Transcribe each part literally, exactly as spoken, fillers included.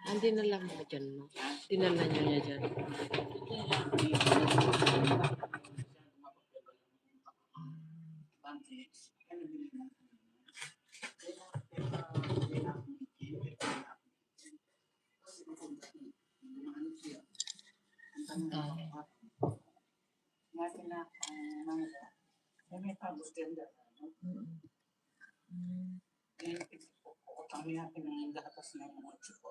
Ang dinala mo dyan, no? Dinala niyo niya dyan. Mm. Mm. Ngayon, kami nga pinanggatas ng mga tsuko.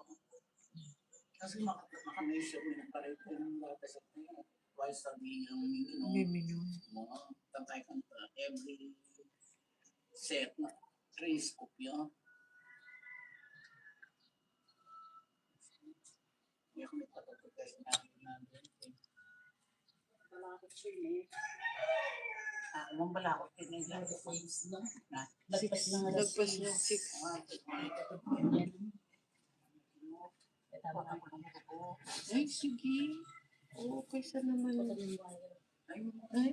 Kasi maka-, maka-measure mo na pala yung gatas at yun. Why sabi niya ang minimum? Minimum. Mga tangkay kang every set na three scoop yun. Hindi ako nagpapagpagkas na. Balakot siya eh. Ah, kung balakot siya eh. Lagpas na nga. Lagpas na six. Ay, sige. Oo, kaysa naman. Ay.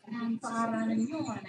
Ang pangalan niyo, ah,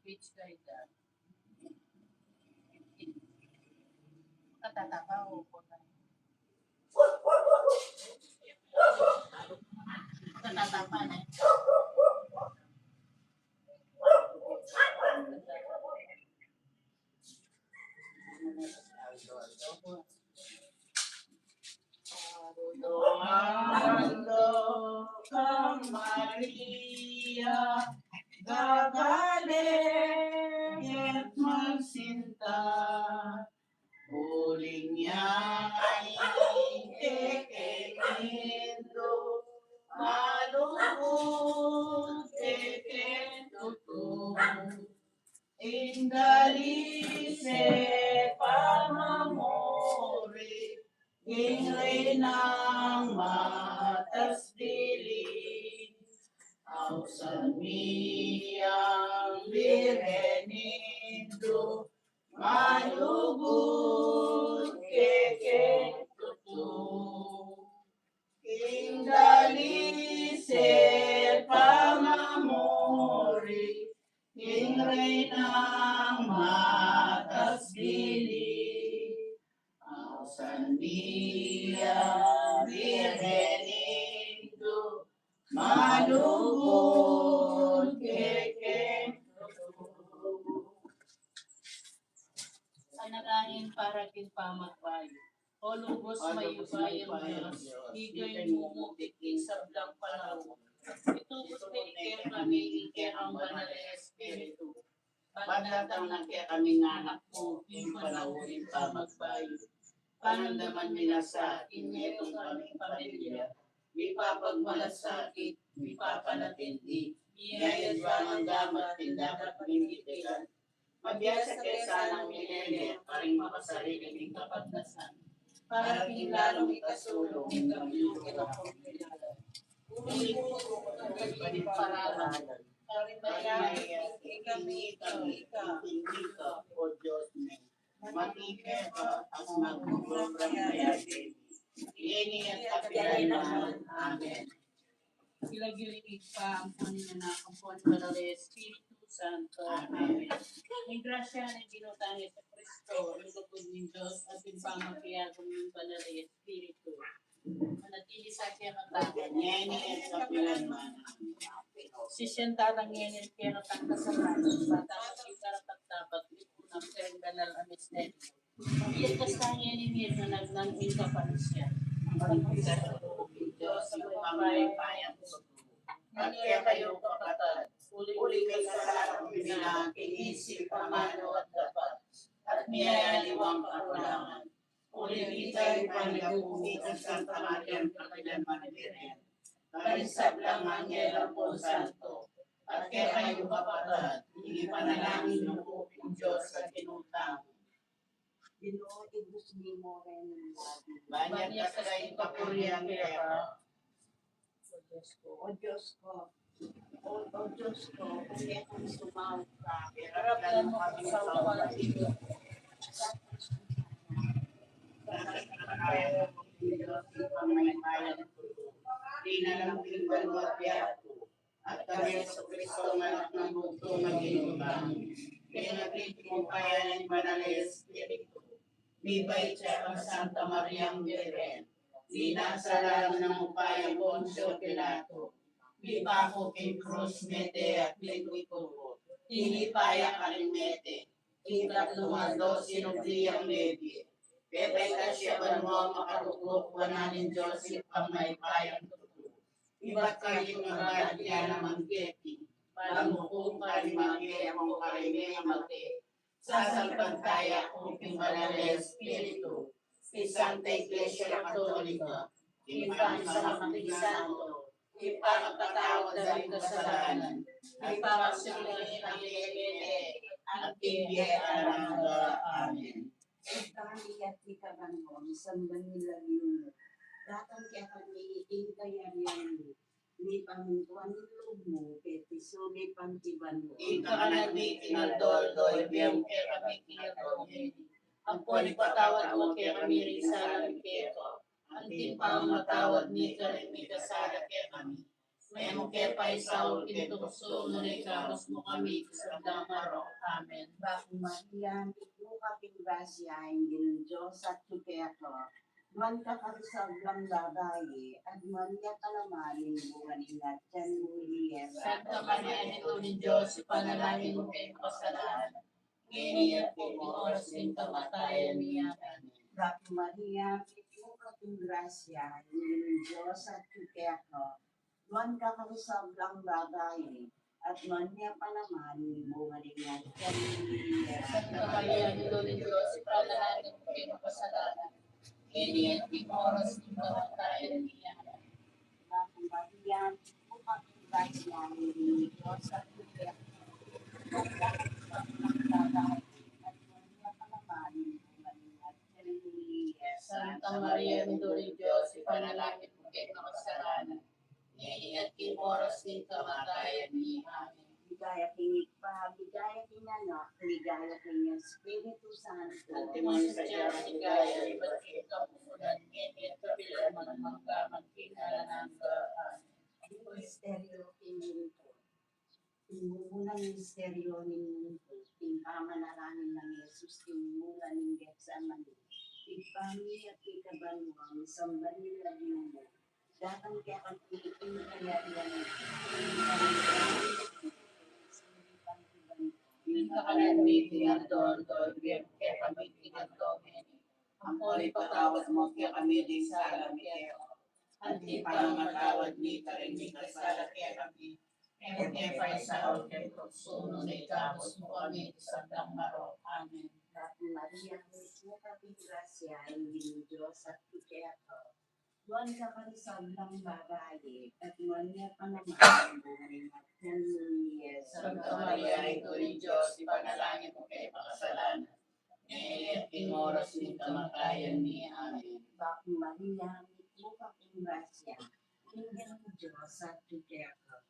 Which guide? Katatapa o katatapa na. Doan da kang Maria, gagaling at magsinta, uling ya ing kekeng Indu, malugud kekeng tutu. Ing dalice pamamuri king Reynang matas dili, ausan mi yang Birhen Indu, malugud kekeng tutu. Ing dalice pamamuri king Reynang matas dili, ausan mi yang Birhen Indu, malugud kekeng tutu. Panalangin para king pamagbayu. O lubos mayupayang Dios, ikay mumuti king sablang panaun. Itubud mu kekami ing kekang Banal a Espiritu. Ban datang na kekami ing anak mu king panaun ning pamagbayu. Panamdaman mi la sa king metung kaming pamilya, mipapagmalasakit, mipapanatindi, miyayadwang gamat king dapat ming itigan. Mabiasa ke sanang milele karing makasarili ming kapagnasan, para king lalung ikasulung ing kamyu king kapamilya. Uli mu ing paralan, karing mayayapin kekami ika, ika, ika, O Dios mi. Mati keka at magmumura kaya kami, ngeni at kapilan man. Amen. King lagyu ning Ibpa, ampon ning Anak, ampon ning Banal a Espiritu Santo. Amen. Ing grasya ning Ginu tang Jesucristo, ing lugud ning Dios, at ing pamakiabe ning Banal a Espiritu, manatili sa kekatamu. Ngeni at kapilan man. Sisian tala ngeni ing kekatang kasalanan, bata pa king karapat-dapat, lipunan ke ing banal a misteryu. Iyatas ta ngeni ing mesa nang ing kapanasian. Ing Dios a mayupayang tutu, at kekayu kapatad, uling king kasalanan mi na king isip, amanu at dapat, at miyayaliwang kakulangan. Uling ita ing panyawad mi kang Santa Maria, kapilan man a Birhen, karing sablang anghel ampon santo, at kekayu kapatad, ing ipanalangin yu pu king Dios a Ginu tamu. Ginu, ibus mi mu ring labi. Ban iyatas da ing kapurian keka. O Dios ku, o Dios ku, o, o Dios ku, kung kekang sumaup ka. Harap mu kami sa lupang ito. Dinalang king banua at yatu, at kang Jesucristo, anak nang bugtung a Ginu tamu, king lagyu ning Ibpa, Anak, Banal a Espiritu, mibait ya kang Santa Mariang Birhen, dinasal alang nang upaya nang Poncio Pilato, mipaku king krus, mete at mitmu king kupu, tinipa ya karing mete, king katlung aldo sinubli yang mebie, pepaitas ya banua, makalukluk wanan ning Dios Ibpang mayupayang tutu. Ibat karin ing abalu ya naman keti, ban mukum karing mabie ampon karing mengamate. Sasalpantaya ku king Banal a Espiritu, king Santa Iglesia Katolika, king pamisamak ning santo, king pamapatawad da ring kasalanan, king pamagsiuling king mete, at king bie alang angga. Amen. Ibpa mi, atiu ka banua, misamban ya ing lagyu mu, datang kekami ing kayarian mu, mipamintuan ing lub mu keti sulip anti banua. Ing kakanan mi king aldo-aldo ibie mu kekami king aldo ngeni, ampon ipatawad mu kekami ring sala mi keka, anti ing pamamatawad mi karing mikasala kekami. Memu ke paisaul king tuksu, nune ikabus mu kami king sablang marok. Amen. Bapu Maria, mitmu ka king grasya, ing Ginung Dios atyu keka. Nuan ka karing sablang babai, at nuan ya pa naman ing bunga ning atian mu, i Jesus. Santa Maria, Indu ning Dios, ipanalangin mu keng makasalanan, ngeni at king oras ning kamatayan mi. Amen. Bapu Maria, mitmu ka king grasya, ing Ginung Dios atyu keka. Nuan ka karing sablang babai, at nuan ya pa naman ing bunga ning atian mu, i Jesus. Santa Maria, Indu ning Dios, ipanalangin mu keng makasalanan, ngeni at king oras ning kamatayan mi. Amen. Bapu Maria, mitmu ka king grasya, ing Ginung Dios atyu keka. Nuan ka karing sablang babai, at nuan ya pa naman ing bunga ning atian mu, i Jesus. Santa Maria, Indu ning Dios, ipanalangin mu keng makasalanan, ngeni at king oras ning kamatayan mi. Amen. Ligaya king Ibpa, ligaya king Anak, ligaya king Espiritu Santo. Antimo ing sadya, ligaya, ibat king kapupunan, ngeni at kapilan man, mangga man king alang angga. Amen. Misteryo king lingkod. Ing mumunang misteryo ning lingkod, ing pamanalangin nang Jesus king mulan ning Getsemani. Ibpa mi atyu ka banua, misamban ya ing lagyu mu, datang kekami ing kayarian mu, ing kakanan mi king aldo-aldo ibie mu kekami king aldo ngeni, ampon ipatawad mu kekami ding sala mi keka, anti ing pamamatawad mi karing mikasala kekami. E mu ke paisaul king tuksu, nune ikabus mu kami king sablang marok. Amen. Bapu Maria, mitmu ka king grasya, ing Ginung Dios atyu keka. Nuan ka karing sablang babai, at nuan ya pa naman ing bunga ning atian mu, i Jesus. Santa Maria, Indu ning Dios, ipanalangin mu keng makasalanan, ngeni at king oras ning kamatayan mi. Amen. Bapu Maria, mitmu ka king grasya, ing Ginung Dios atyu keka.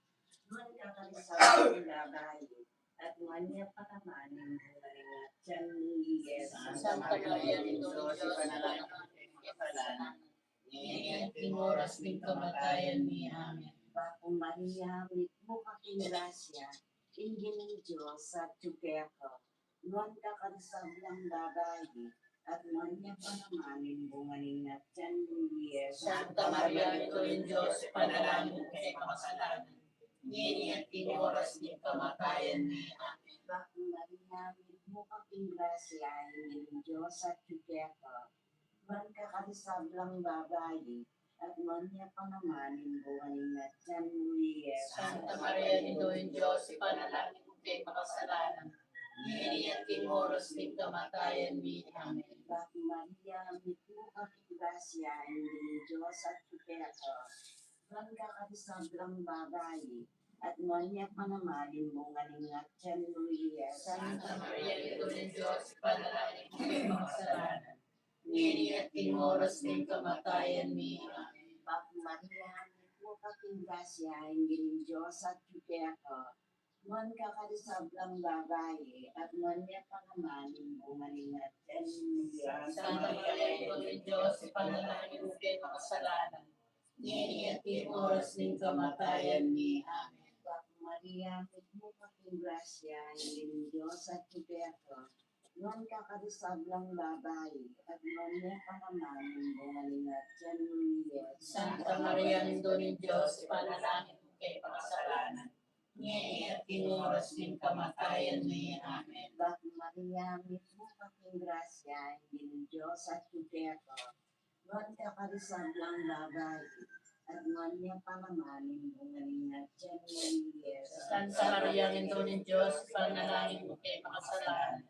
Nuan ka karing sablang babai, at nuan ya pa naman ing bunga ning atian mu, i Jesus. Santa Maria, Indu ning Dios, ipanalangin mu keng makasalanan, ngeni at king oras ning kamatayan mi. Amen. Bapu Maria, mitmu ka king grasya, ing Ginung Dios atyu keka. Nuan ka karing sablang babai, at nuan ya pa naman ing bunga ning atian mu, i Jesus. Santa Maria, Indu ning Dios, ipanalangin mu keng makasalanan, ngeni at king oras ning kamatayan mi. Amen. Bapu Maria, mitmu ka king grasya, ing Ginung Dios atyu keka. Nuan ka karing sablang babai, at nuan ya pa naman ing bunga ning atian mu, i Jesus. Santa Maria, Indu ning Dios, ipanalangin mu keng makasalanan, ngeni at king oras ning kamatayan mi. Amen. Bapu Maria, mitmu ka king grasya, ing Ginung Dios atyu keka. Nuan ka karing sablang babai, at nuan ya pa naman ing bunga ning atian mu, i Jesus. Santa Maria, Indu ning Dios, ipanalangin mu keng makasalanan, ngeni at king oras ning kamatayan mi. Amen. Bapu Maria, mitmu ka king grasya, ing Ginung Dios atyu keka. Nuan ka karing sablang babai, at nuan ya pa naman ing bunga ning atian mu, i Jesus. Santa Maria, Indu ning Dios, ipanalangin mu keng makasalanan, ngeni at king oras ning kamatayan mi. Amen. Bapu Maria, mitmu ka king grasya, ing Ginung Dios atyu keka. Nuan ka karing sablang babai, at nuan ya pa naman ing bunga ning atian mu, i Jesus. Santa Maria, Indu ning Dios, ipanalangin mu keng makasalanan, ngeni at king oras ning kamatayan mi. Amen. Bapu Maria, mitmu ka king grasya, ing Ginung Dios atyu keka. Nuan ka karing sablang babai, at nuan ya pa naman ing bunga ning atian mu, i Jesus. Santa Maria, Indu ning Dios, ipanalangin mu keng makasalanan,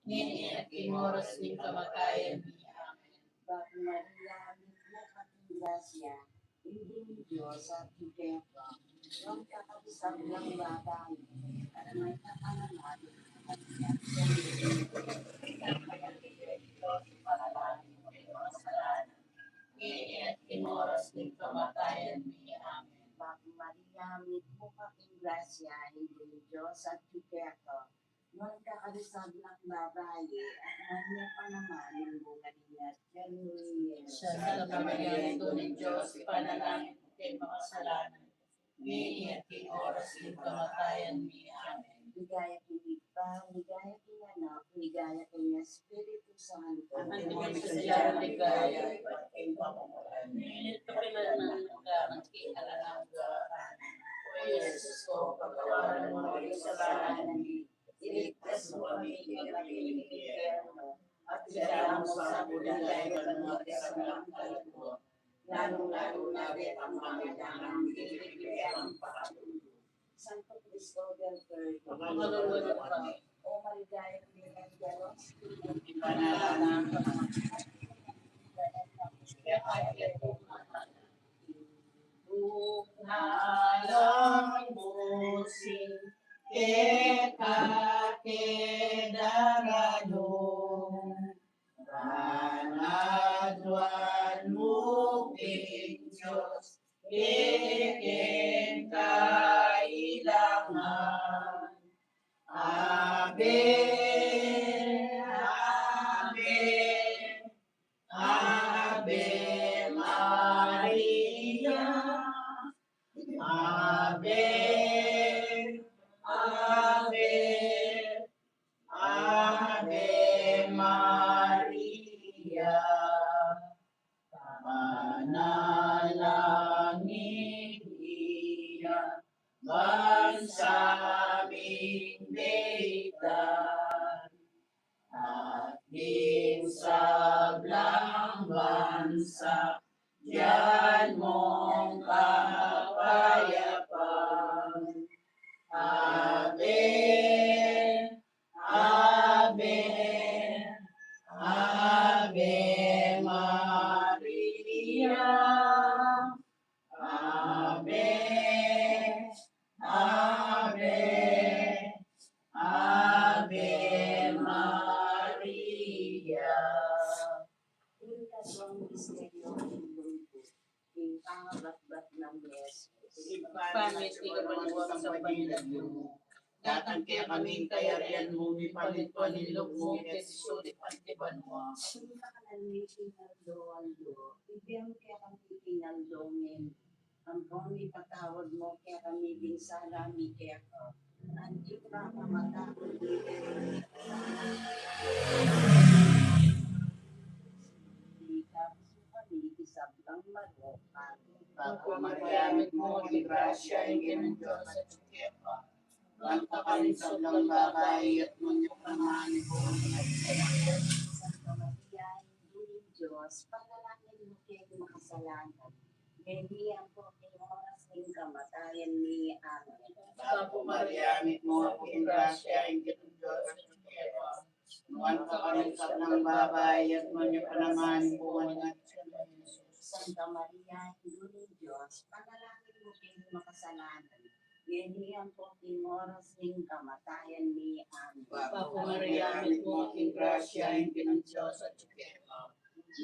ngeni at king oras ning kamatayan mi. Amen. Bapu Maria, mitmu ka king grasya, ing Ginung Dios atyu keka. Nuan ka karing sablang babai, at nuan ya pa naman ing bunga ning atian mu, i Jesus. Santa Maria, Indu ning Dios, ipanalangin mu keng makasalanan, ngeni at king oras ning kamatayan mi. Amen. Bapu Maria, mitmu ka king grasya, ing Ginung Dios atyu keka. Nuan ka karing sablang babai, at nuan ya pa naman ing bunga ning atian mu, i Jesus. Santa Maria, Indu ning Dios, ipanalangin mu keng makasalanan, ngeni at king oras ning kamatayan mi. Amen. Ligaya king Ibpa, ligaya king Anak, ligaya king Espiritu Santo. Antimo ing sadyang ligaya, ibat king pamumulan, ngeni at kapilan man, angga man king alang angga. Amen. O Jesus ko, patawaran mo ing kasalanan mi, iligtas mo kami king api ning impyerno, at idala mo sa banua ding sablang kaladwa, lalung-lalu na detang mangailangan king kekang pakatulong. Santo Cristover, Virgen, pakalulwan mu kami. O maligayang Birhen de los Remedios, ipanalangin mo kami. Kaya kaya po, Bukal lang busing keka ke daralu, panaduan mu king Dios kekeng kailangan. Ave, Ave, Ave Maria, Ave, Ave, Ave Maria. Panalangin iya, bansa ming deita, at ding sablang bansa, byan mung kapayapan. Ave, Ave, Ave Maria. Ave, Ave, Ave Maria. Ing katlung misteryo ning lungkut, ing pangabatbat nang Jesus. Ibpa mi, atiu ka banua, misamban ya ing lagyu mu. Datang kekami ing kayarian mu, mipamintuan ing lub mu keti sulip anti banua. Ing kakanan mi king aldo-aldo ibie mu kekami king aldo ngeni. Ampon ipatawad mu kekami ding sala mi keka, anti mu ke pepanawan mi kekang Bapu Maria, mitmu ka king grasya, ing Ginung Dios atyu keka. Nuan ka karing sablang babai, at nuan ya pa naman ing bunga ning atian mu, a Santa Maria, Indu ning Dios, ipanalangin mu kaming makasalanan, ngeni ampo king oras ning kamatayan mi. Amen. Bapu Maria, mitmu ka king grasya, ing Ginung Dios atyu keka. Nuan ka karing sablang babai, at nuan ya pa naman ing bunga ning atian mu, a Jesus. Santa Maria, Indu ning Dios, ipanalangin mu kaming makasalanan, ngeni ampo king oras ning kamatayan mi. Amen. Bapu Maria, mitmu ka king grasya, ing Ginung Dios atyu keka.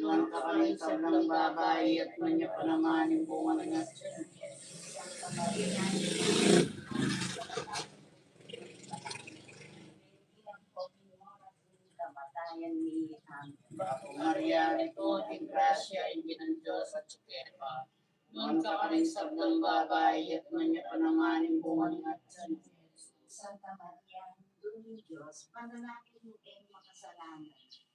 Nuan ka karing sablang babai, at nuan ya pa naman ing bunga ning atian mu, a Jesus. Santa Maria, Indu ning Dios, ipanalangin mu kaming makasalanan, ngeni ampo king oras ning kamatayan mi. Amen. Bapu Maria, mitmu ka king grasya, ing Ginung Dios atyu keka. Nuan ka karing sablang babai, at nuan ya pa naman ing bunga ning atian mu, a Jesus. Santa Maria, Indu ning Dios, ipanalangin mu kaming makasalanan,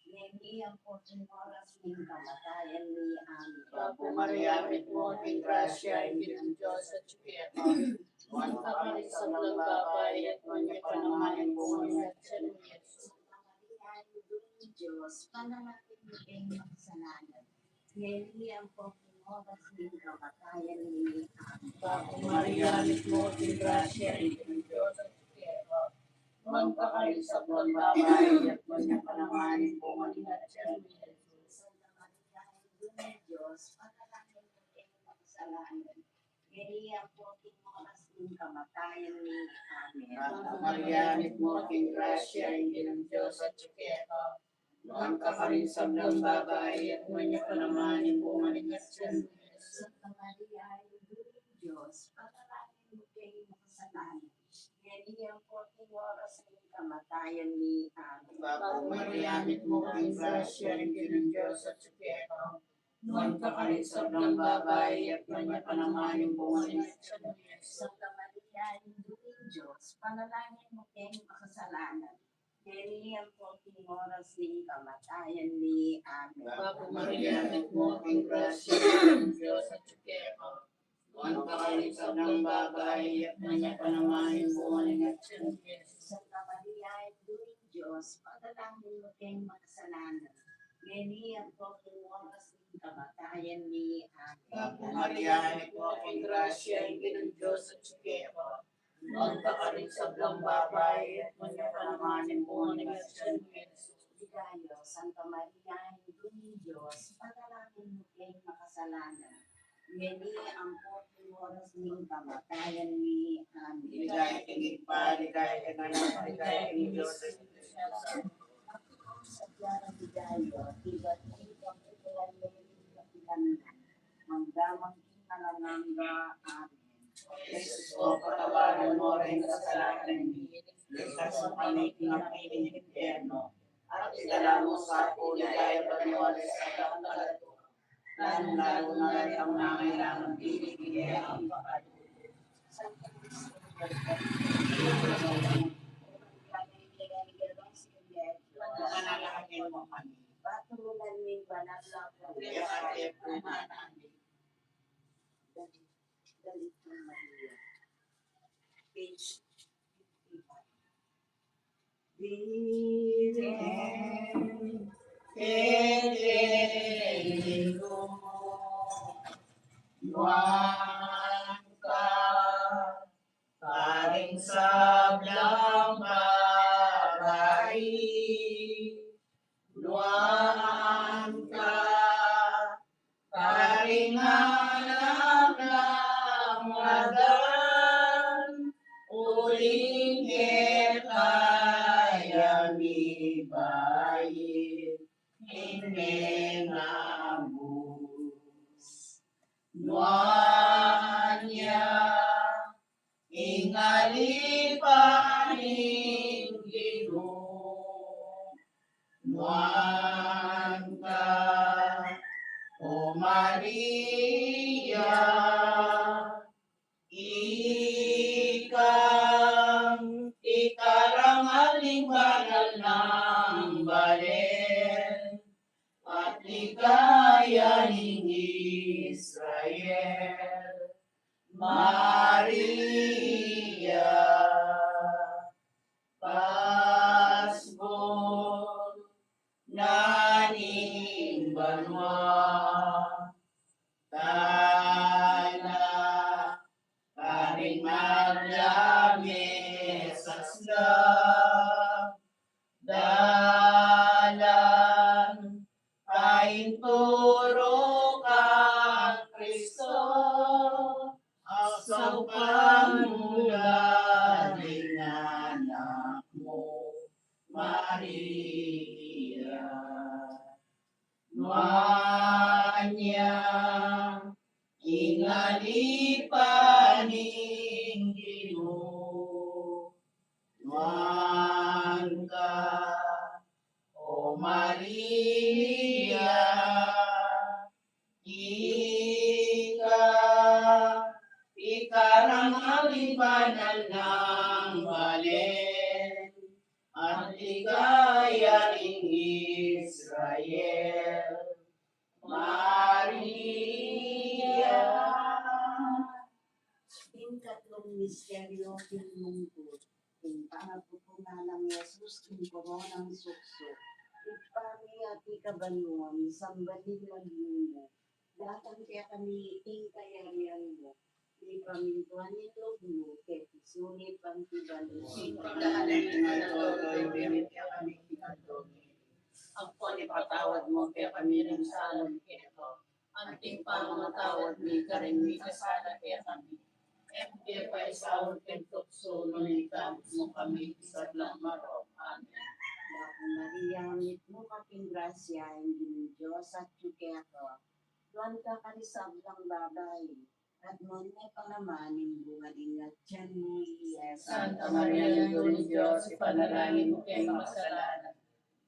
ngeni ampo king oras ning kamatayan mi. Amen. Bapu Maria, mitmu ka king grasya, ing Ginung Dios atyu keka. Nuan ka karing sablang babai, at nuan ya pa naman ing bunga ning atian mu, a Jesus. Santa Maria, Indu ning Dios, ipanalangin mu kaming makasalanan, ngeni ampo king oras ning kamatayan mi. Amen. Bapu Maria, mitmu ka king grasya, ing Ginung Dios atyu keka. Nuan ka karing sablang babai, at nuan ya pa naman ing bunga ning atian mu, a Jesus. Santa Maria, Indu ning Dios, ipanalangin mu kaming makasalanan, ngeni ampo king oras ning kamatayan mi. Amen. Bapu Maria, mitmu ka king grasya, ing Ginung Dios atyu keka. Nuan ka karing sablang babai, at nuan ya pa naman ing bunga ning atian mu, a Jesus. Santa Maria, Indu ning Dios, ipanalangin mu kaming makasalanan, ngeni ampo king oras ning kamatayan mi. Amen. Bapu Maria, mitmu ka king grasya, ing Ginung Dios atyu keka. Nuan ka karing sablang babai, at nuan ya pa naman ing bunga ning atian mu, Jesus. Santa Maria, Indu ning Dios, ipanalangin mu keng makasalanan, ngeni ampon king oras ning kamatayan mi. Amen. Bapu Maria, mitmu ka king grasya, ing Ginung Dios atyu keka. Nuan ka karing sablang babai, at nuan ya pa naman ing bunga ning atian mu, Jesus. Santa Maria, Indu ning Dios, ipanalangin mu keng makasalanan, ngeni ampon king oras ning kamatayan mi. Amen. Bapu Maria, mitmu ka king grasya, ing Ginung Dios atyu keka. Nuan ka karing sablang babai, at nuan ya pa naman ing bunga ning atian mu, Jesus. Ligaya, Santa Maria, Indu ning Dios, ipanalangin mu keng makasalanan, ngeni ampon king oras ning kamatayan mi. Amen. Ligaya king Ibpa, ligaya king Anak, ligaya king Dios Espiritu Santo. Sadya nang ligaya, ibat king kapatulan ning kapilan, mangga man king alang angga. Amen. Jesus ko, patawaran mu ring kasalanan mi, ligtas mu kami king api ning impyerno, at idala mu sa king ligaya banua ring sablang kaladua, lalung-lalu na retang mangailangan king kekang pakadul. Panalangin mu kami. Patulan ning banal a puwersa. Dali, dali, Maria. Page fifty-five. Virgen, Virgen, nuan ka karing sablang babai, nuan ka karing anak nang Adan, uling keka ya mibait ing menga abus. Nuan ya ing alipan ning Ginu. Nuan ka, O Maria, ikang ikarangal ning banal nang balen, at ligaya ning Israel. Maria, pasbul na ning banua, tala karing magdamesas la, dalan painturu kang Kristo, saupan mu la ding anak mu, Maria. Nuan ya ing alipan ning Ginu. Nuan ka, O Maria, ika ikarangal ning banal nang balen, at ligaya ning Israel. Maria. Ing katlung misteryu king lungkut, ing pangapupunan nang Jesus king koronang suksuk. Ibpa mi, atiu ka banua, misamban ya ing lagyu mu, datang kekami ing kayarian mu, mipamintuan ing lub mu, keti sulip anti banua. Ing kakanan mi king aldo-aldo ibie mu kekami king aldo ngeni. Ampon ipatawad mu kekami ring sala mi keka, anti ing pamamatawad mi karing mikasala kekami. E mu ke paisaul king tuksu, nune ikabus mu kami king sablang marok. Amen. Bapu Maria, mitmu ka king grasya, ing Ginung Dios atyu keka. Nuan ka karing sablang babai, at nuan ya pa naman ing bunga ning atian mu, Jesus. Santa Maria, Indu ning Dios, ipanalangin mu keng makasalanan,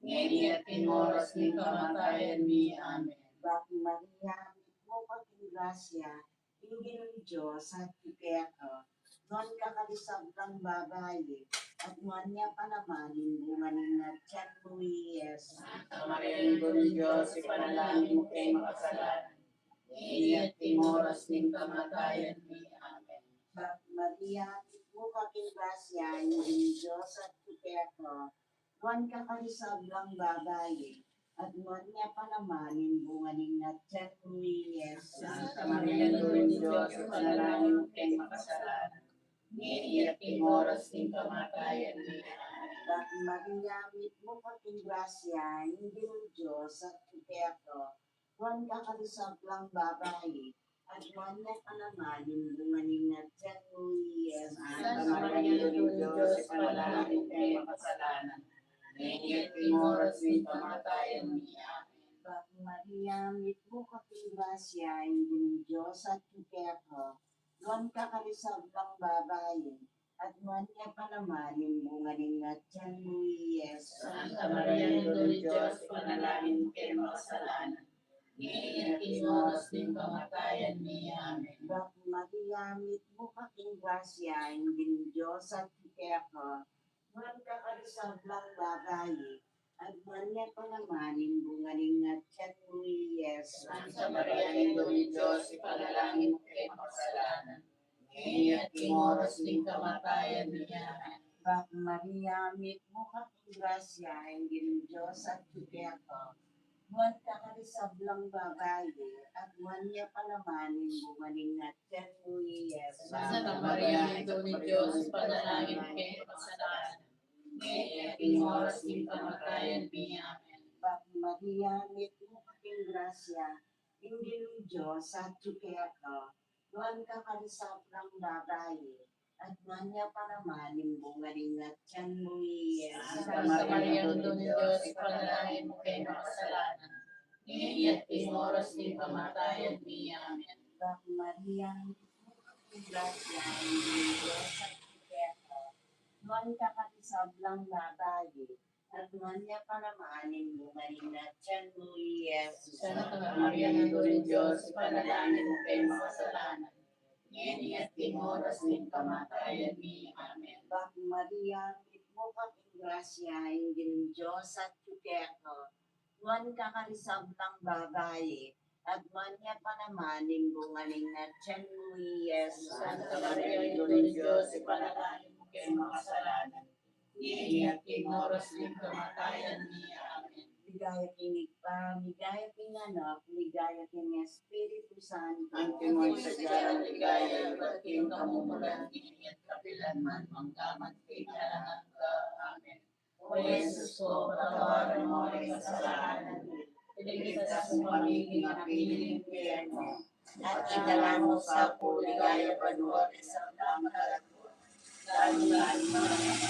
ngeni at king oras ning kamatayan mi. Amen. Bapu Maria, mitmu ka king grasya, ing Ginung Dios atyu keka. Nuan ka karing sablang babai, at nuan ya pa naman ing bunga ning atian mu, i Jesus. Santa Maria, Indu ning Dios, ipanalangin mu keng makasalanan, ngeni at king oras ning kamatayan mi. Amen. Bapu Maria, mitmu ka king grasya, ing Ginung Dios atyu keka. Nuan ka karing sablang babai, at nuan ya pa naman ing bunga ning atian mu, i Jesus. Santa Maria, Indu ning Dios, ipanalangin mu keng makasalanan, ngeni at king oras ning kamatayan mi. Amen. Bapu Maria, mitmu ka king grasya, ing Ginung Dios atyu keka. Nuan ka karing sablang babai, at nuan ya pa naman ing bunga ning atian mu, i Jesus. Santa Maria, Indu ning Dios, ipanalangin mu keng makasalanan, ngeni at king oras ning kamatayan mi. Amen. Bapu Maria, mitmu ka king grasya, ing Ginung Dios atyu keka. Nuan ka karing sablang babai, at nuan ya pa naman ing bunga ning atian mu, i Jesus. Santa Maria, Indu ning Dios, ipanalangin mu keng makasalanan, ngeni at king oras ning kamatayan mi. Amen. Bapu Maria, mitmu ka king grasya, ing Ginung Dios atyu keka. Nuan ka karing sablang babai, at nuan ya pa naman ing bunga ning atian mu, i Jesus. Santa Maria, Indu ning Dios, ipanalangin mu keng makasalanan, ngeni at king oras ning kamatayan mi. Amen. Bapu Maria, mitmu ka king grasya, ing Ginung Dios atyu keka. Nuan ka karing sablang babai, at nuan ya pa naman ing bunga ning atian mu, i Jesus. Santa Maria, Indu ning Dios, ipanalangin mu keng makasalanan, ngeni at king oras ning kamatayan mi. Amen. Bapu Maria, mitmu ka king grasya, ing Ginung Dios atyu keka. Nuan ka karing sablang babai, at nuan ya pa naman ing bunga ning atian mu, i Jesus. Santa Maria, Indu ning Dios, ipanalangin mu keng makasalanan, ngeni at king oras ning kamatayan mi. Amen. Bapu Maria, mitmu ka king grasya, ing Ginung Dios atyu keka. Nuan ka karing sablang babai, at nuan ya pa naman ing bunga ning atian mu, i Jesus. Santa Maria, Indu ning Dios, ipanalangin mu keng makasalanan, ngeni at king oras ning kamatayan mi. Amen. Bapu Maria, mitmu ka king grasya, ing Ginung Dios atyu keka. Nuan ka karing sablang babai, at nuan ya pa naman ing bunga ning atian mu, i Jesus. Santa Maria, Indu ning Dios, ipanalangin mu keng makasalanan, ngeni at king oras ning kamatayan mi. Amen. Ligaya king Ibpa, ligaya king Anak, ligaya king Espiritu Santo. Antimo ing sadya king ligaya, ibat king kamumulan, ngeni at kapilan man, mangga man king alang angga. Amen. O Jesus ko, patawaran mu ring kasalanan mi, iligtas mu kami king api ning impyerno, at idala mu sa pu king ligaya banua ring sablang kaladua, lalung-lalu na ring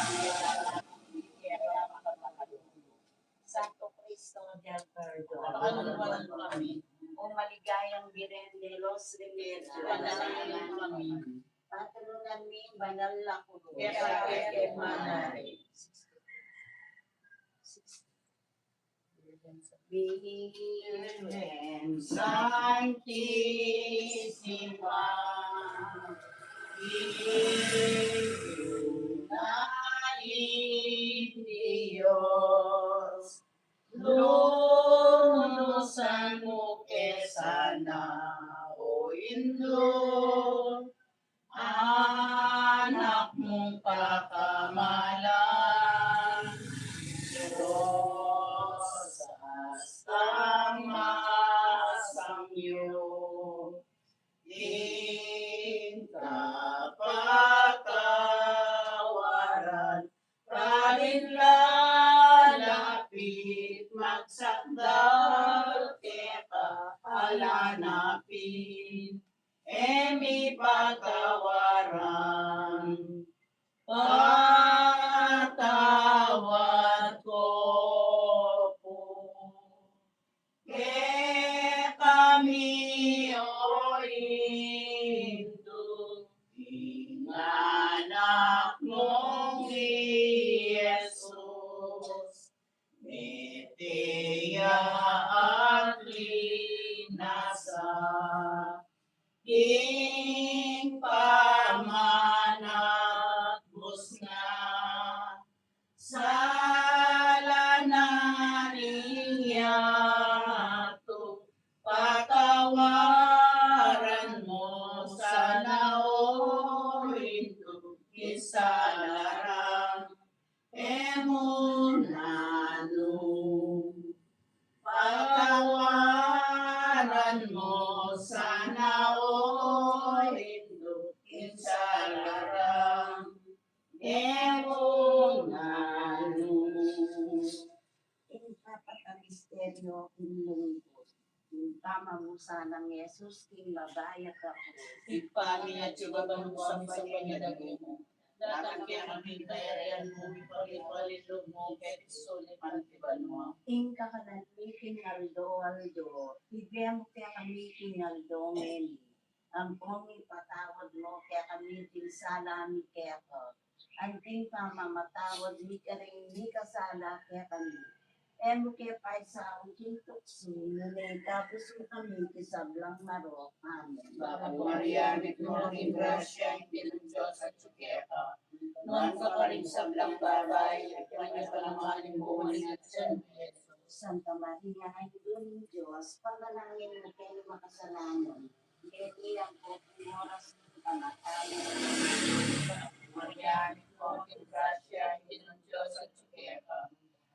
Santo Cristo del Perdon. Pakalulwan mu kami. O maligayang Birhen de los Remedios, ipanalangin mu kami. Patrunan mi banal a kurus. Kaya kaya kaya manari. Virgen Santisima, Indu ning Dios, lunusan mu ke sana, o Indu, Anak mung pakamalan, Dios, at ang masangyo, ing kapatawaran, karin lalapit magsakdal keka alang angga. Io king lungkut, king pamamusan nang Jesus king mabayat a krus. Ibpa mi, atiu ka banua, misamban ya ing lagyu mu. Datang kekami ing kayarian mu, mipamintuan ing lub mu keti sulip anti banua. Ing kakanan mi king aldo-aldo ibie mu kekami king aldo ngeni. Ampon ipatawad mu kekami ding sala mi keka, anti ing pamamatawad mi karing mikasala kekami. E mu ke paisaul king tuksu, nune ikabus mu kami king sablang marok. Amen. Bapu Maria, mitmu ka king grasya, ing Ginung Dios atiu keka. Nuan ka karing sablang babai, at nuan ya pa naman ing bunga ning atian mu, Jesus. Santa Maria, Indu ning Dios, ipanalangin mu keng makasalanan, ngeni ampon king oras ning kamatayan mi. Maria, mitmu ka king grasya, ing Ginung Dios atiu keka.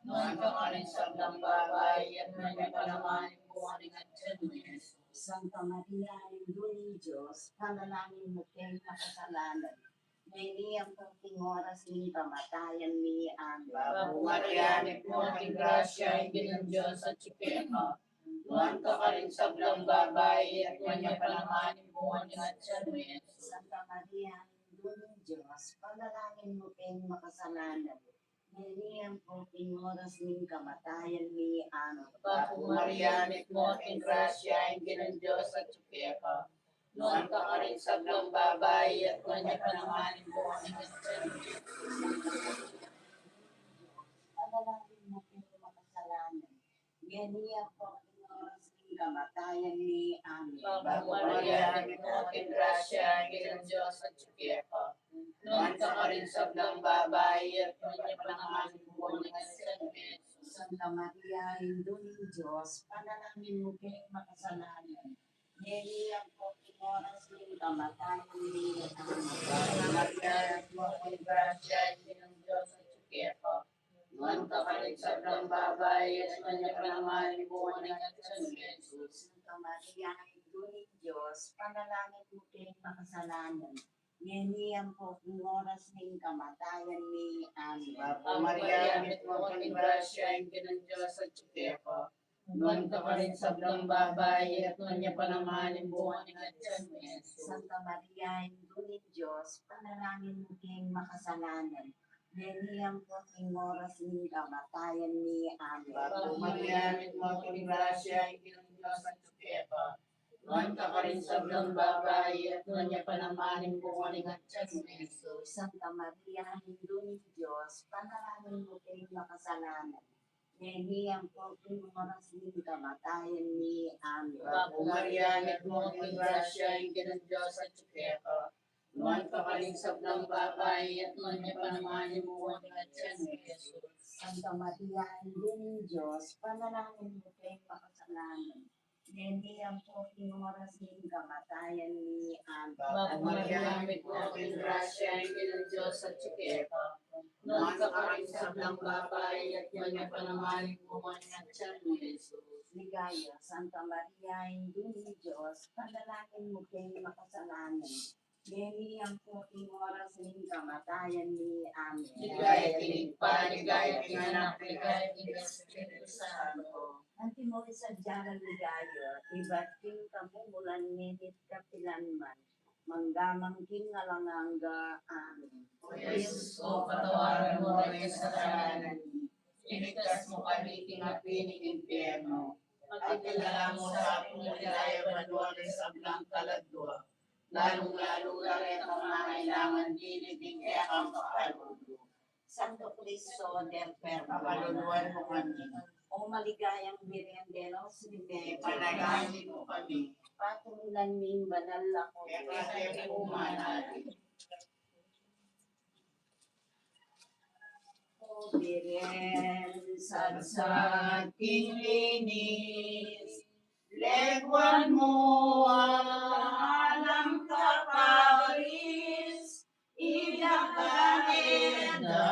Nuan ka karing sablang babai, at nuan ya pa naman ing bunga ning atian mu, Jesus. Santa Maria, Indu ning Dios, ipanalangin mu keng makasalanan, ngeni ampon king oras ning kamatayan mi. Amen. Bapu Maria, mitmu ka king grasya, ing Ginung Dios atiu keka. Nuan ka karing sablang babai, at nuan ya pa naman ing bunga ning atian mu, Jesus. Santa Maria, Indu ning Dios, ipanalangin mu keng makasalanan, ngeni ampon king oras ning kamatayan mi. Amen. Bapu Maria, mitmu ka king grasya, ing Ginung Dios atiu keka. Nuan ka karing sablang babai, at nuan ya pa naman ing bunga ning atian mu, Jesus. Ipanalangin mu keng makasalanan, ngeni ampon king oras ning kamatayan mi. Amen. Bapu Maria, mitmu ka king grasya, ing Ginung Dios atiu keka. Nuan ka karing sablang babai, at nuan ya pa naman ing bunga ning atian mu, Jesus. Santa Maria, Indu ning Dios, ipanalangin mu keng makasalanan, ngeni ampon king oras ning kamatayan mi. Amen. Bapu Maria, mitmu ka king grasya, ing Ginung Dios atiu keka. Nuan ka karing sablang babai, at nuan ya pa naman ing bunga ning atian mu, Jesus. Santa Maria, Indu ning Dios, ipanalangin mu keng makasalanan, ngeni ampon king oras ning kamatayan mi. Amen. Bapu Maria, mitmu ka king grasya, ing Ginung Dios atiu keka. Nuan ka karing sablang babai, at nuan ya pa naman ing bunga ning atian mu, Jesus. Santa Maria, Indu ning Dios, ipanalangin mu keng makasalanan, ngeni ampon king oras ning kamatayan mi. Amen. Bapu Maria, mitmu ka king grasya, ing Ginung Dios atiu keka. Nuan ka karing sablang babai, at nuan ya pa naman ing bunga ning atian mu, Jesus. Santa Maria, Indu ning Dios, ipanalangin mu keng makasalanan, ngeni ampon king oras ning kamatayan mi. Amen. Bapu Maria, mitmu ka king grasya, ing Ginung Dios atiu keka. Nuan ka karing sablang babai, at nuan ya pa naman ing bunga ning atian mu, Jesus. Santa Maria, Indu ning Dios, ipanalangin mu keng makasalanan, ngeni ampon king oras ning kamatayan mi. Amen. Bapu Maria, mitmu ka king grasya, ing Ginung Dios atiu keka. Nuan ka karing sablang babai, at nuan ya pa naman ing bunga ning atian mu, Jesus. Ligaya, Santa Maria, Indu ning Dios, ipanalangin mu keng makasalanan, ngeni ampon king oras ning kamatayan mi. Amen. Ligaya king Ibpa, ligaya king Anak, ligaya king Espiritu Santo. Antimo ing sadya nang ligaya, ibat king kamumulan, ngeni't kapilan man, mangga man king alang angga. Amen. O Jesus ko, patawaran mu ring kasalanan mi, iligtas mu kami king api ning impyerno, at idala mu sa king ligaya banua ring sablang kaladua, lalung-lalu na retang mangailangan dili king kekang pakalulu. Santo Cristo del Perdon, pakaluluan mu kami. O maligayang Birhen de los Remedios, ipanalangin mu kami. Paturunan ming banal a komunidad. Kekang pumanali. O Birhen, sagsag king linis, leguan mu alang kaparis, ila kanita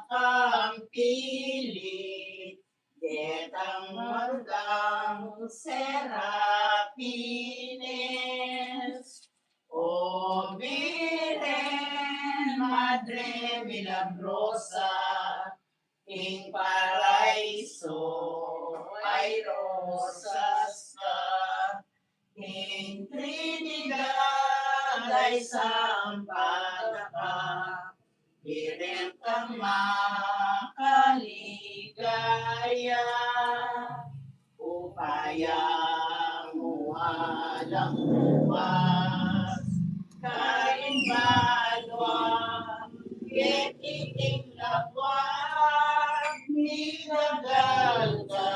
kang pili, detang marudang serapines. O Birhen, Madre Milagrosa, king paraiso. ay rosas ka, ing Trinidad ay sampag ka, direng kang makaligaya. Upaya mu alang luwas, karin banua, keti king labuad, midagal ka,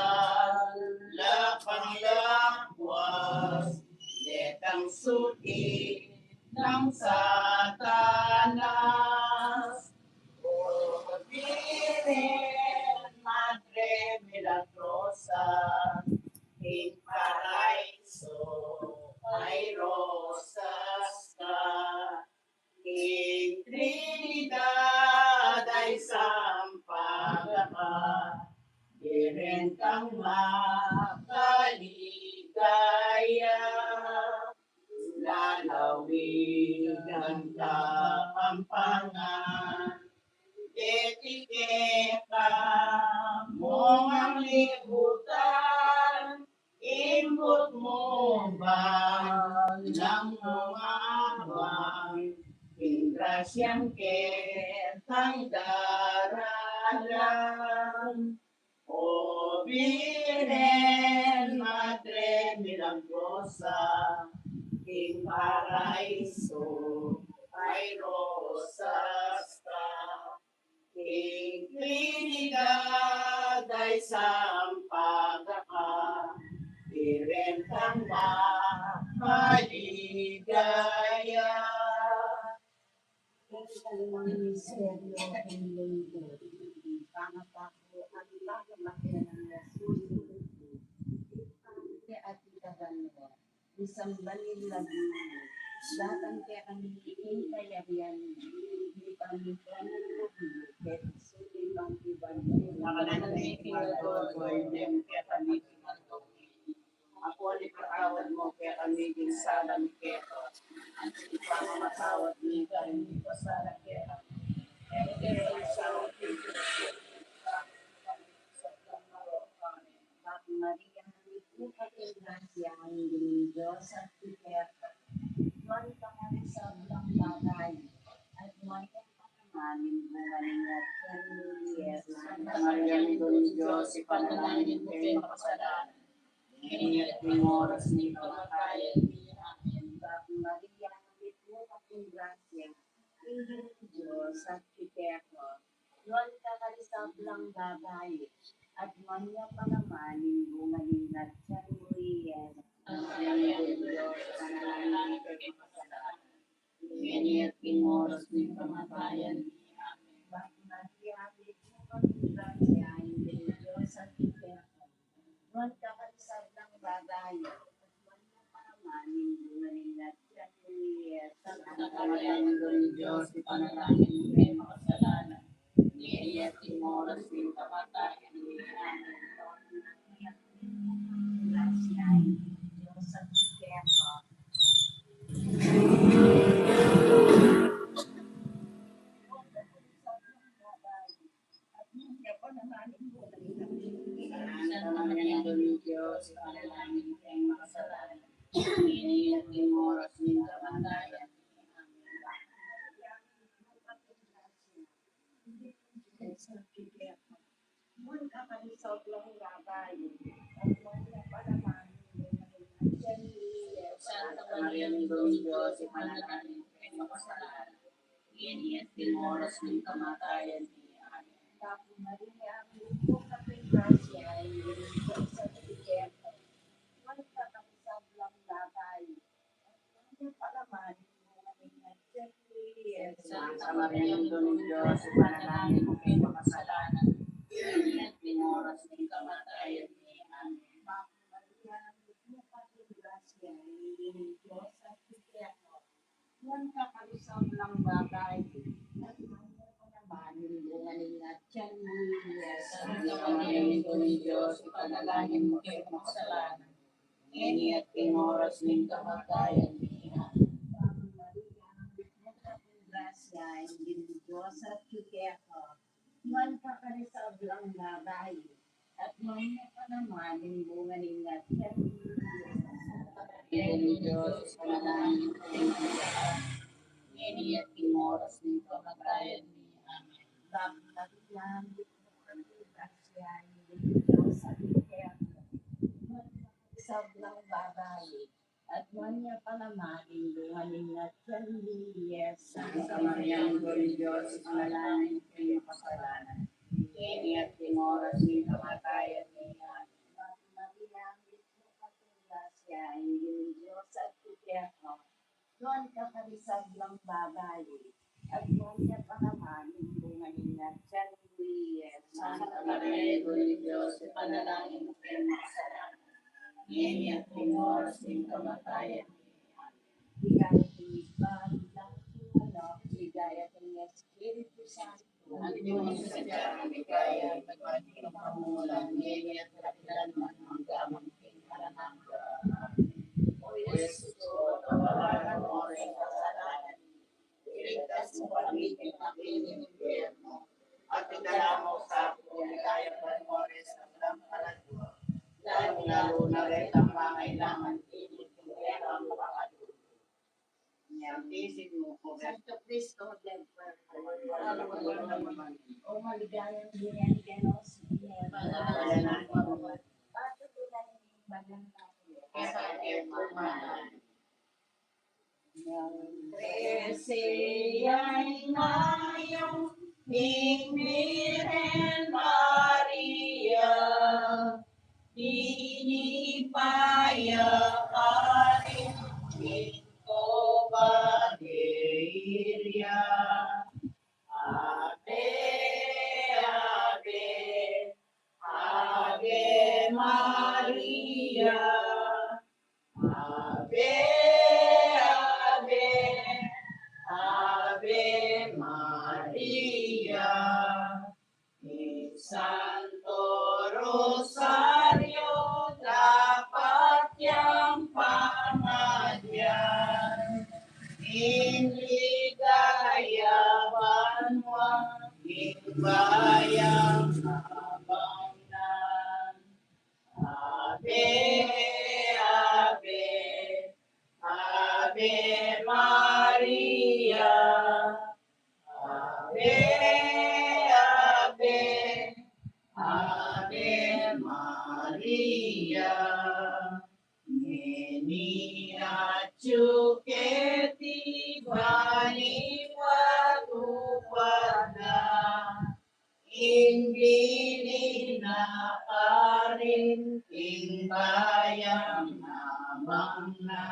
lapang labuas, detang suti nang Satanas. O Virgen Madre Milagrosa, ing paraiso ay rosas ka, ing Trinidad ay sampag ka, direng kang makaligaya. Lalawigan Kapampangan, keti keka mung libutan, imbut mu ban lang mung awan, ing grasyang ketang daralan. O Virgen Madre Milagrosa, ing paraiso ay rosas ka, ing Trinidad ay sampag ka, direng kang makaligaya. Ito ang misteryo ng lingkod. Pangatapuan, pangatapuan ng Jesus. At itaban mo, isang banil na buhay. Datang kekami ing kayarian, ipamitan mo kami, keti suti pang iban. Makanan na king aldo, ipamitan mo kekami king aldo. Apo, ipatawad mu kekami ing sala mi keka, anti ing pamamatawad mi karing mikasala kekami. E mu ke paisaul king tinape. Ave Maria, mitmu ka king grasya, ing Ginung Dios atiu keka. Nuan ka karing sablang babai, at nuan ya naman ing bunga ning atian mu, i Jesus. Santa Maria, Indu ning Dios, ipanalangin mu kaming makasalanan, ngeni at king oras ning kamatayan mi. Amen. Ave Maria, mitmu ka king grasya, ing Ginung Dios atiu keka. Nuan ka karing sablang babai, at nuan ya pa naman ing bunga ning atian mu, i Jesus. Santa Maria, Indu ning Dios, ipanalangin mu kaming makasalanan, ngeni at king oras ning kamatayan mi. Amen. Ave Maria, mitmu ka king grasya, ing Ginung Dios atiu keka. Nuan ka karing sablang babai, at nuan ya pa naman ing bunga ning atian mu, i Jesus. Santa Maria, Indu ning Dios, ipanalangin mu kaming makasalanan, ngeni at king oras ning kamatayan mi. Amen. Ave Maria, mitmu ka king grasya, ing Ginung Dios atiu keka. Santa Maria, Indu ning Dios, ipanalangin mu kaming makasalanan, ngeni at king oras ning kamatayan mi. Amen. Nuan ka karing sablang babai, at nuan ya pa naman ing bunga ning atian mu, i Jesus. Santa Maria, Indu ning Dios, ipanalangin mu kaming makasalanan, ngeni at king oras ning kamatayan mi. Amen. Ave Maria, mitmu ka king grasya, ing Ginung Dios atiu keka. Nuan ka karing sablang babai, at nuan ya pa naman ing bunga ning atian mu, i Jesus. Santa Maria, Indu ning Dios, ipanalangin mu kaming makasalanan, ngeni at king oras ning kamatayan mi. Amen. Ave Maria, mitmu ka king grasya, ing Ginung Dios atiu keka. Nuan ka karing sablang babai, at nuan ya pa naman ing bunga ning atian mu, i Jesus. Santa Maria, Indu ning Dios, ipanalangin mu kaming makasalanan, ngeni at king oras ning kamatayan mi. Amen. Ave Maria, mitmu ka king grasya, ing Ginung Dios atiu keka. Nuan ka karing sablang babai, At nuan ya pa naman ing bunga ning atian mu, Maria. Ing Dios, ipanalangin mu kami makasalanan, ngeni at king oras ning kamatayan mi. Amen. Bapu Maria, mitmu ka king grasya, ing Ginung Dios atiu keka, nuan ka karing sablang babai, at nuan ya pa naman ing bunga ning atian mu, i Jesus. Santa Maria, Indu ning Dios, ipanalangin mu kami makasalanan, ngeni at king oras ning kamatayan mi. Amen. Bapu Maria, mitmu ka king grasya, ing Ginung Dios atiu keka, nuan ka karing sablang babai, at nuan ya pa naman ing bunga ning atian mu, i Jesus. Santa Maria, Indu ning Dios, ipanalangin mu kami makasalanan, ngeni at king oras ning kamatayan mi. Amen. Ligaya king Ibpa, ligaya king Anak, ligaya king Espiritu Santo. Antimo ing sadya, ligaya, antimo ing kapamulan, ngeni at kapilan man, angga man king alang angga. Amen. O Jesus, patawaran mu ring kasalanan mi, iligtas mu kami king api ning impyerno, at idala mu sa king ligaya banua ring sablang kaladua, lalung-lalu na retang mangailangan king kekang pakalulu. Santo Cristo del Pueblo, o maligayang Birhen de los Remedios, patutunan ning banal na Trese ya ing Mayong Birhen Maria, dinipa ya karin king koba de Iria. Ave, ave, ave Maria. Ave, ave, ave Maria. Ing Santo Rosario dapat yang pangadyan, ing ligaya banua, ing bayang abang na. Ave, ave, ave Maria. Ave, ave, ave Maria. Ngeni atyu keti bani watu pada, ing bini na karin king bayang abang na.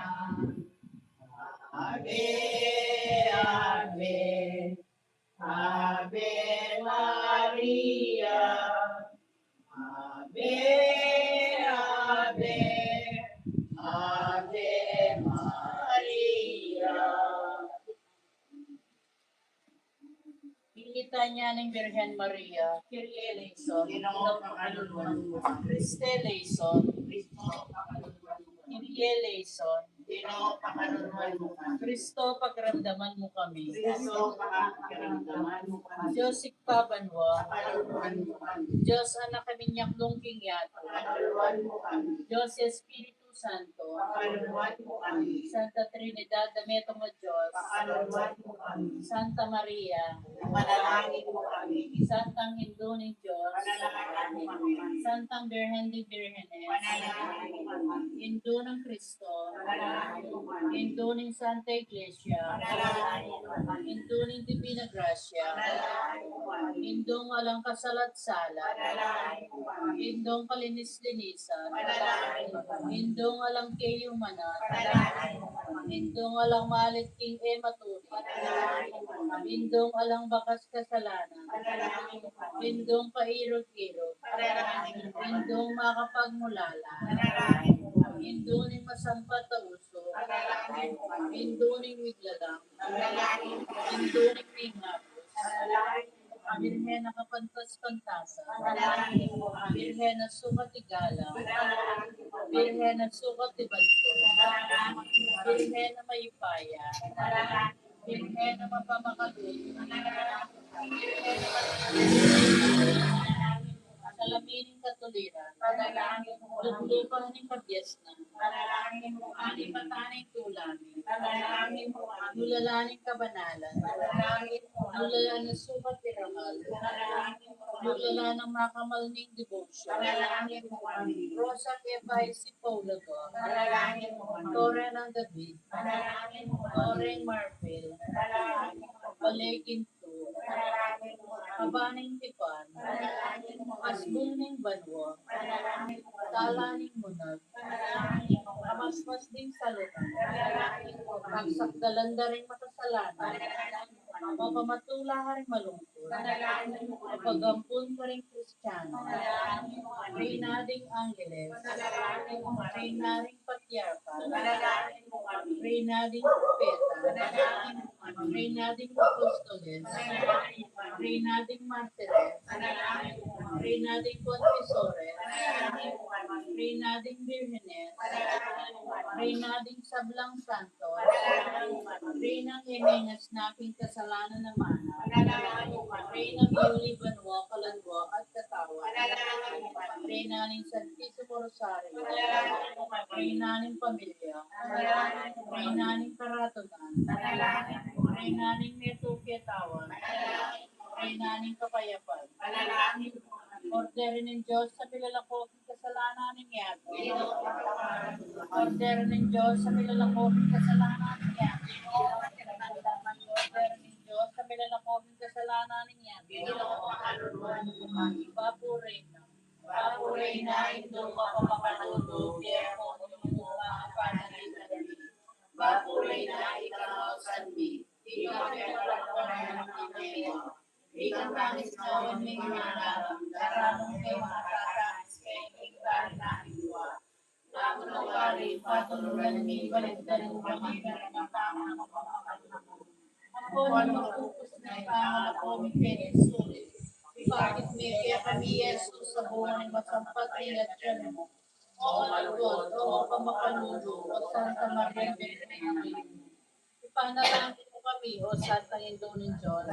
Ave, ave, ave Maria. Ave, ave, ave Maria. Ing litanya ning Birhen Maria. Kyrie eleison. Ginu, pakaluluan mu kami. Christe eleison. Kristo, pakaluluan mu kami. Kyrie eleison. Ginu, pakaluluan mu kami. Kristo, pakiramdaman mu kami. Kristo, pakiramdaman mu kami. Dios Ibpa banua, pakaluluan mu kami. Dios Anak a minyaklung king yatu, pakaluluan mu kami. Dios Espiritu Santo, pakaluluan mu kami. Santa Trinidad a metung a Dios, pakaluluan mu kami. Santa Maria, ipanalangin mu kami. Santang Indu ning Dios, ipanalangin mu kami. Santang Birhen de Birhenes, ipanalangin mu kami. Indu nang Kristo, ipanalangin mu kami. Indu ning Santa Iglesia, ipanalangin mu kami. Indu ning Divina Gracia, ipanalangin mu kami. Indung alang kasalat sala. Indung kalinis-linisan. Indung alang kayumanan. Indung alang malit king e matuli. Indung alang bakas kasalanan. Indung kairug-irug. Indung makapagmulala. Indung ning masampat a uso. Indu ning miglalang. Indu ning mingabus. Birhen a kapantas-pantasan. Birhen a sukat igalang. Birhen a sukat ibantu. Birhen a mayupaya. Birhen a mapamakalulu. Birhen a mapamakalulu. Salamin ning Panalangin mu kami. Luklukan ning kabiasnan. Panalangin mu kami. Alipatan ning tulanan. Panalangin mu kami. Nulalan ning kabanalan. Panalangin mu kami. Nulalan ning sukat irangal. Panalangin mu kami. Nulalan ning makamal ning debosyon. Panalangin mu kami. Rosa Kepa Isipaulaga. Panalangin mu kami. Torre ng David. Panalangin mu kami. Torreng Marfil. Panalangin mu kami. Bale Ginto. Panalangin mu kami. Aba ning Tipan. Panalangin mu kami. Asbul ning banua. Panalangin mu kami. Tala ning munag. Panalangin mu kami. Kamasmas ding salunan. Panalangin mu kami. Pagsakdalan da ring makasalanan. Panalangin mu kami. Mapamatula karing malungkut. Panalangin mu kami. Mapagampun karing Kristiano. Panalangin mu kami. Reyna ding Angeles. Panalangin mu kami. Reyna ring Patriarka. Panalangin mu kami. Reyna ding Propeta. Panalangin mu kami. Reyna ding Apostoles. Panalangin mu kami. Reyna ding Martires. Panalangin mu kami. Reyna ding Confesores. Panalangin mu kami. Reyna ding Birhenes. Panalangin mu kami. Reyna ding sablang Santos. Panalangin mu kami. Reynang e mengasna king kasalanan a mana. Panalangin mu kami. Reynang miuli banua, kalanwa, at katawan. Panalangin mu kami. Reyna ning Santisimo Rosario. Panalangin mu kami. Reyna ning pamilya. Panalangin mu kami. Reyna ning karatunan. Panalangin mu kami. Reyna ning metung ketawan. Panalangin mu kami. Reyna ning kapayapan. Panalangin mu kami. Kordero ning Dios a milalako king kasalanan ning yatu. Kordero ning Dios a milalako king kasalanan ning yatu. Kordero ning Dios a milalako king kasalanan ning yatu. Bapu Reyna. Bapu Reyna, Indu a mapamakalulu, tiempo, Indu a mapamakalulu. Bapu Reyna, ika na o San Mi, ika na o San Mi. Ikang pangisnawan ning manalang, daralung ke makatangis ke, ika na ing dua. Bapu na wari, patulunan mi, balikdan mu kami, darapatan mu kami. Ampon ing mapupus na ing pangalako mi keni sulip, ipakit me kekami i Jesus a bunga ning masampat a atian mu. O malugud, o mapamakalulu, o Santa Maria Birhen. Ipanalangin mu kami, o Santa Indu ning Dios.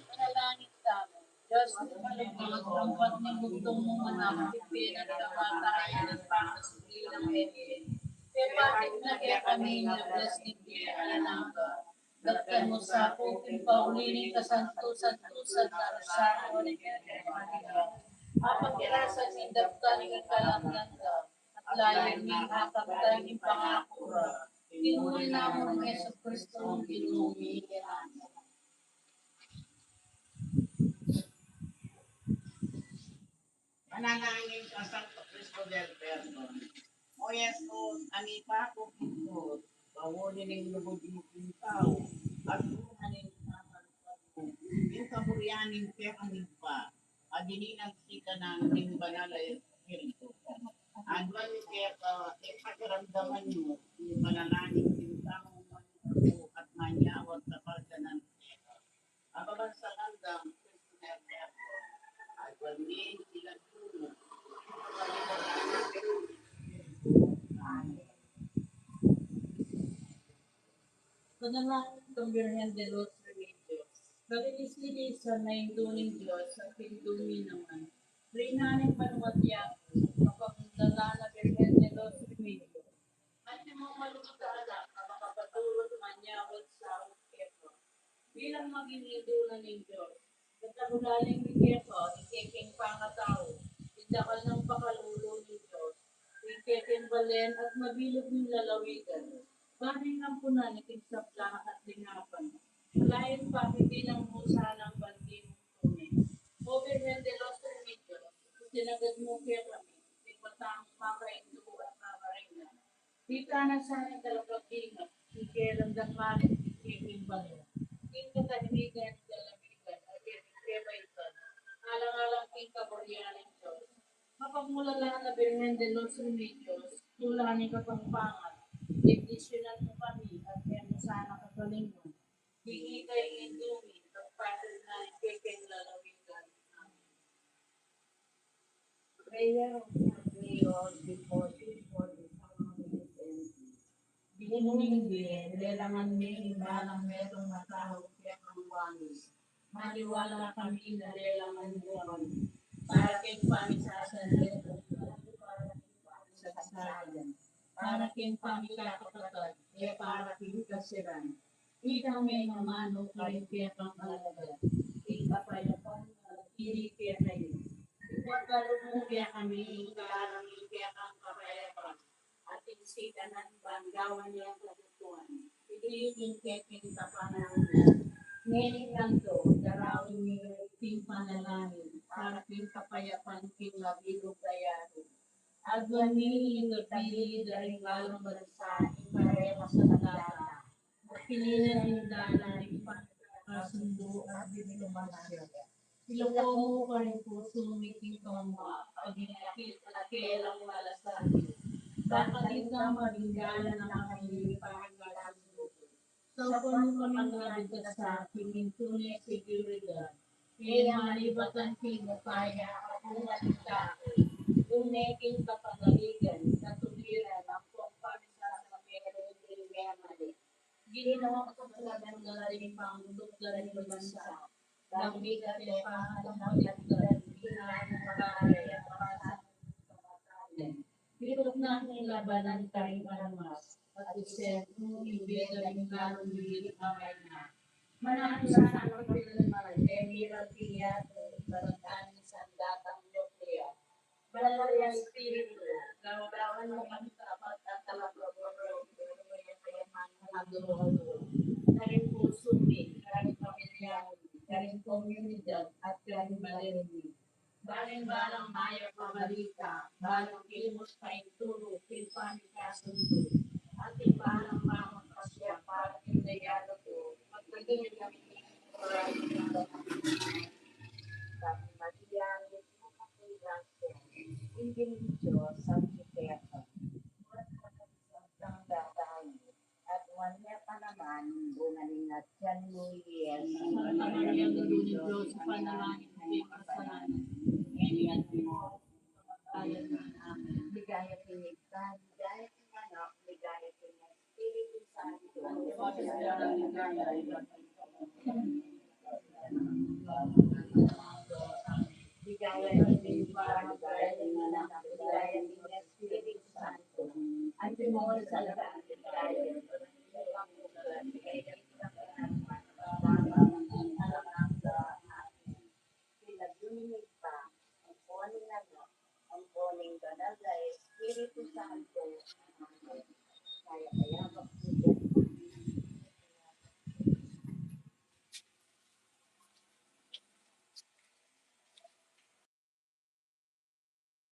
Manalangin tamu. Dios, malugud, lumpat ning bugtung mung anak, pipinat kamatayan at pangasubli nang eke. Pepakit na kekami ing lablas ning bie alang angga. Daptan mu sa king pauli ning kasantu-santusan a Rosario ning Birhen Maria. Apakirasan ning daptan ning kalangan da, at layun ning akamtan ning pangaku ra. King lagyu nang Jesukristo, Ginu mi. Amen. Manalangin kang Santo Cristo del Perdon. O Jesus, a mipaku king krus, pauli ning lugud mu king tau, at bunga ning pamakalulu, ing kaburian ning kekang Ibpa, a dinan na ning Banal a Espiritu. Aduan mi keka ing pakiramdaman mu ing panalangin king taung manyawad king pagdanal keka. Apabansagan da ing Kristo na Eterno. Aduan mi ing lagyu mu. Panalangin kang Birhen de los Remedios. Kaligis-ligisan a Indu ning Dios, at Indu mi naman. Reyna ning banua at yatu, kapamilatan a Birhen de los Remedios. Antimo malugud a anak a makapatulud manyawad saut keka. Bilang maging Indu na ning Dios, itagulang mi keka ing kekeng pangatau, ing dakal nang pakalulu ning Dios, ing kekeng balen at mabilug ning lalawigan, ban ing ampunan ning sabla at lingapan. Layun pakibilang mu sana ing bandi mung tune. O Birhen de los Remedios, itinagad mu kekami ing mata mung makaindu at makareyna. Ika na sana ing talapag-ingat, ing kekeng damalan, ing kekeng balen, ing katahimikan ning lalawigan, at ing kekeng kebaitan, alang-alang king kaburian ning Dios. Mapagmulalang a Birhen de los Remedios, tula ning Kapampangan, bendisyunan mu kami, at e mu sana kakalingwan. Ing ikang Indu mi, at Patri na ning kekeng lalawigan. Amen. Prayer of San Leon, devotion for the San Leon. Ginu ming bie, lelangan me ing balang metung a tau king kekang wani. Maniwala kami na lelangan mu kami para king pamisasandetan, para king pamisasalan, para king pamikakapatad, e para king kasiran. Ika me mamanu karing kekang alagad, ing kapayapan manatili kekayu. Ipagkalub mu kekami ing kaarami ning kekang kapayapan, at ing sikanan ban gawan yang kagutuan. Iti ing kekeng kapanalangin. Ngeni kanto, daraun mi iting panalangin para king kapayapan king mabilug a yatu. Aduan mi ing tabi da ring lalam bansa ing karela sandata. At pilinan ing dalan ning pagkakasundo at diplomasya. Ilako mu karing pusu mi ing kamamua, paging akit at kelang malasakit. Bakal ita maging dalan ning pagkakasundo. Saupan mu kaming mabigkas king tune seguridad. E manibatan king upaya, at umalita, tune king kapanaligan, katuwiran, ampong pamisasameru king mali. Ginu, paglaban da ring pangutut da ring bansa. Dang bigat e pa, dang bigat e pa, dang bigat e pa, dang bigat e pa. Bituk na king labanan karing armas, at isent mu ing bie da ring lalung birit a mayna. Mananu sana kapilan man, e miral king yatu, barang kami sandatang nuklear. Banal a Espiritu, gawan mu kami tapat at talapagorong, karing pusu mi, karing pamilya mi, karing komunidad, at karing balen mi. Balen balang mayap a balita, balang kimut paintulu, king pamikasundo, at ing balang pamagpasya para king dialogo, magmaging kami king Maria, Inggil ning Dios, Santo Petra, ang tatay, at nuan ya pa naman ing bunga ning atian mu, Jesus. Santa Maria, Indu ning Dios, ipanalangin mu kami makasalanan, ngeni at king oras ning kamatayan namin. Amen. Ligaya king Ibpa, ligaya king Anak, ligaya king Espiritu Santo. Ligaya king Ibpa, ligaya king Anak, ligaya king Espiritu Santo. Antimo sa